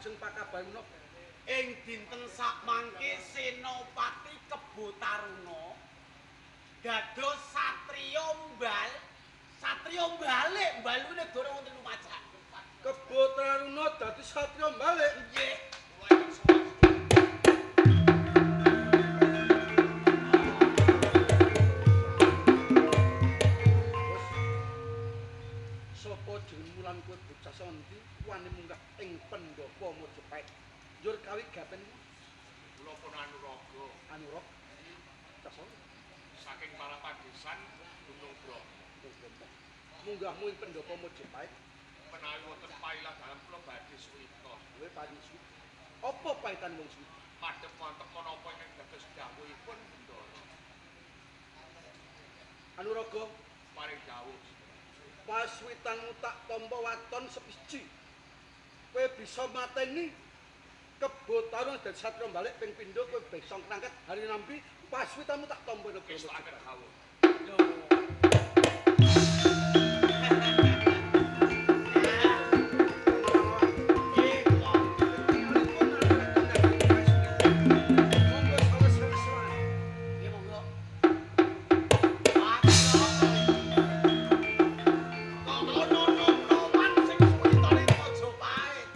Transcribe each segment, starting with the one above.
Lajeng pakabar menapa? Ing dinten sakmangke Senopati Kebo Taruna dados satriya mbal, satriya mbalik, mbalune negara wonten Lumajang. Kebo Taruna dadi satriya mbalik. Nggih. Sapa jenengmu lan kowe bocah endi wani munggah ing pendhapa Majapahit? Njur kawigaten kula pun Anuraga. Anuraga. Bocah sapa? Saking Parapadesan Gunung Bromo. Munggahmu ing pendhapa Majapahit. Menawi wonten pailah dalem kula badhe suwita. Kowe pati suwita. Apa paitan wong suwita? Madhep wonten menapa ingkang dados dawuhipun Bendara. Anuraga, paring dawuh. Paswitanmu tak tampa waton sepiji. Kowe bisa mateni Kebo Taruna dadi satriya balik ping pindho kowe bisa ngrangkat hari nampi paswitanmu tak tampa negara Majapahit. Dawuh. Monggo sawes-sawesan. Nggih monggo. Kok ono nom-noman sing suwitane Majapahit.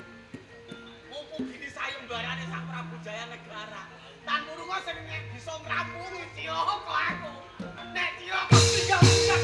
Mumpung gini sayembarane Sang Prabu Jayanegara. Tan murunga sing bisa ngrampungi cilaka aku. Nek cilaka tinggal tinggal.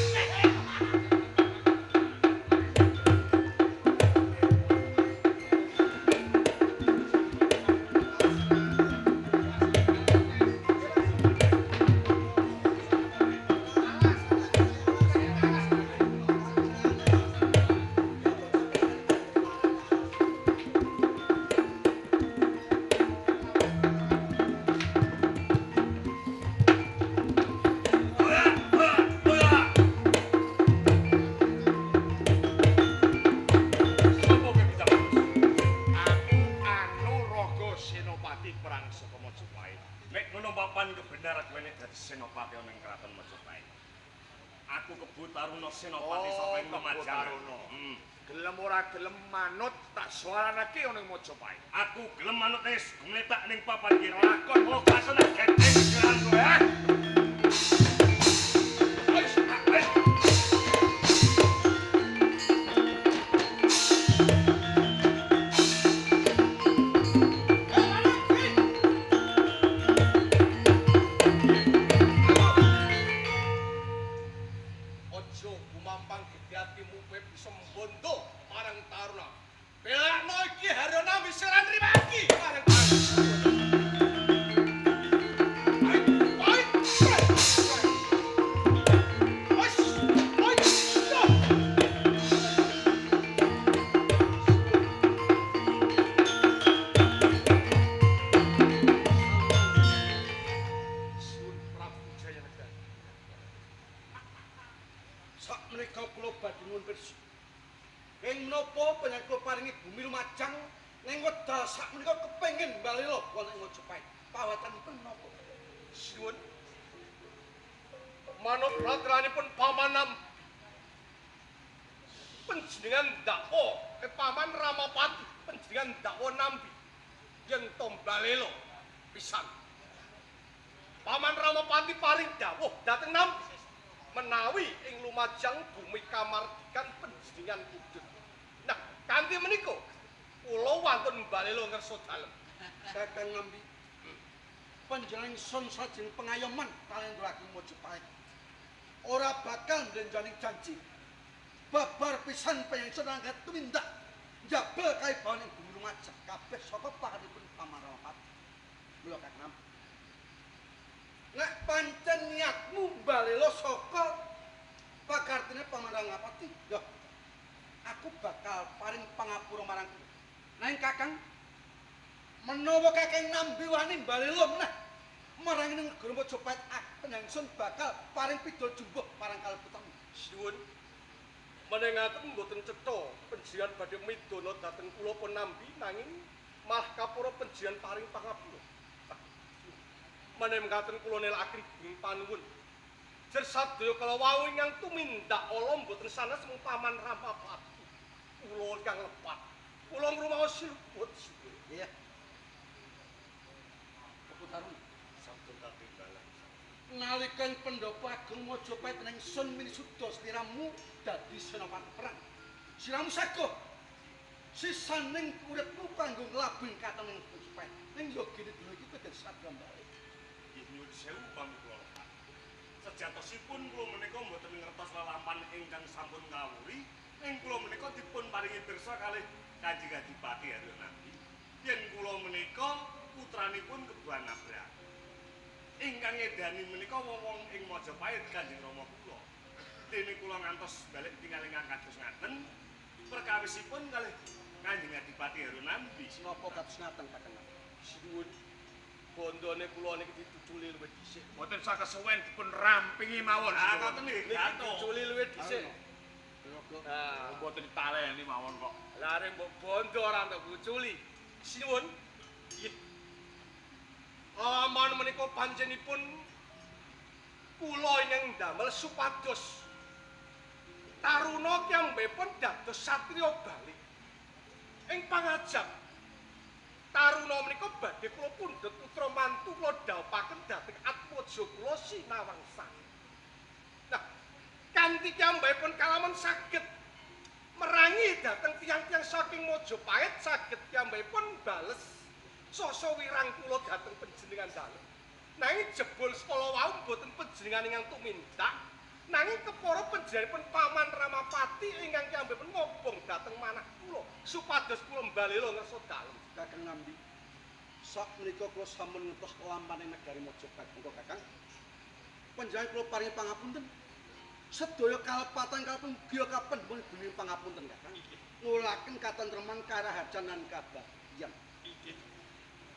Sapa kowe bocah bagus? Aku Anuraga Senopati perang saka Majapahit. Nek ngono papan kebenaran kowe nek dadi senopati ana ing kraton Majapahit. Aku Kebo Taruna senopati saka ing Kebo Lumajang. Taruna. Gelem ora gelem manut tak swaranake ana ing Majapahit. Aku gelem manut wis gumletak ning papan kene. Lakon. Oh, kason gedhe jalan kowe. Ah. Wis, wis. Aja gumampang gedhe atimu kowe bisa mbondo marang Taruna. Belakno iki Harona wis ora nrimaki marang Taruna. Ai, ai, ai. Wis, ai, stop. Sun Prabu Jayanegara. Sak menika kula badhe nyuwun pirsa. Ing menapa panjenengan kula paringi bumi Lumajang ning wedal sak menika kepengin mbalela wonten ing Majapahit. Pawatanipun menapa? Siwun. Manut ratranipun Paman Nambi. Panjenengan dakwa Paman Ramapati, panjenengan dakwa Nambi yen to mbalela pisan. Paman Ramapati paring dawuh dhateng Nambi menawi ing Lumajang bumi kamardikan panjenengan pundhut. Nah, kanthi menika kula wantun mbalela ngersa dalem. Kakang Nambi. Panjenengan ingsun sajeng pengayoman kaliyan Ageng Majapahit. Ora bakal ndlenjani janji. Babar pisan panjenengan ingsun angkat tumindak njabel kaibawan ing bumi Lumajang kabeh saka pakaripun Paman Ramapati. Mula Kakang Nambi, nek pancen niatmu mbalela saka pakartine Paman Ramapati, ya aku bakal paring pangapura marang kowe. Nanging Kakang, menawa Kakang Nambi wani mbalela meneh marang ning negara Majapahit, aku ingsun bakal paring pidol jumbuh marang kaleputanmu. Siwun. Menengaken mboten cetha panjenengan badhe midana dhateng kula pun Nambi nanging malah kapura panjenengan paring pangapura. Menengaken kula nelakaken ing panuwun. Jer sadaya kala wau ingkang tumindak ala mboten sanes mung Paman Ramapati. Kula ingkang lepat. Kula ngrumaos luput suwe. Nalika ing pendopo agung Majapahit ning sun minisuda sliramu dadi senopati perang. Sliramu saguh sisaning uripmu kanggo nglabing katon ing Majapahit. Ning yo gene dina iki kowe dadi satria balik. Nggih nyuwun sewu pamit kula lepat. Sejatosipun kula menika mboten ngertos lelampahan ingkang sampun ngawuri, ing kula menika dipun paringi pirsa kalih Kanjeng Adipati Haryo Nambi. Yen kula menika putranipun Kebo Nabrak. Ingkang ngedani menika wong-wong ing Majapahit Kanjeng Rama kula. Dene kula ngantos balik tinggal ingkang kados ngaten, perkawisipun kalih Kanjeng Adipati Haryo Nambi. Napa kados ngaten Kakang? Sinuwun bondone kula niki dicuculi luwih dhisik. Mboten sah kesuwen dipun rampingi mawon. Ah ngoten nggih, Niki dicuculi luwih dhisik. Nah, mboten ditaleni mawon kok. Lah arep mbok bondo ora entuk kuculi. Sinuwun. Nggih. Laman menika panjenipun kula ingkang ndamel supados Taruna kiyambepun dados satriya bali. Ing pangajap Taruna menika badhe kula pundhut putra mantu kula dhawuhaken dhateng atmaja kula Sinawangsa. Nah, kanthi kiyambepun kalamun saged merangi dhateng tiyang-tiyang saking Majapahit saged kiyambepun bales sasa wirang kula dhateng panjenengan dalem. Nanging jebul sekala wau mboten panjenengan ingkang tumindak, nanging kepara panjenenganipun Paman Ramapati ingkang kiyambepun ngobong dhateng manah kula supados kula mbalela ngersa dalem. Kakang Nambi, sak menika kula sampun ngertos lampaning negari Majapahit. Monggo Kakang. Panjenengan kula paringi pangapunten. Sedaya kalepatan kalipun mugi kapendhem bening pangapunten Kakang. Ngulaken katentreman karaharjan lan kabagyan.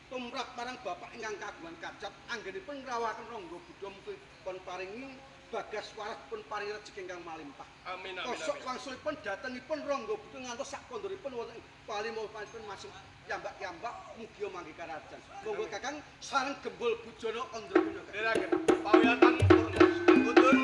Tumrap marang bapak ingkang kagungan kajat anggenipun ngrawuhaken Rangga Buddha mugi pun paringi bagas waras pun paringi rejeki ingkang malimpah. Amin amin. Kosok wangsulipun datengipun Rangga Buddha ngantos sak kondoripun wonten ing palimopanipun masing yambak-yambak mugi manggih karaharjan. Monggo Kakang sareng gembul bujana Andrabina. Ndherekaken pawiyatan purna. Kundur.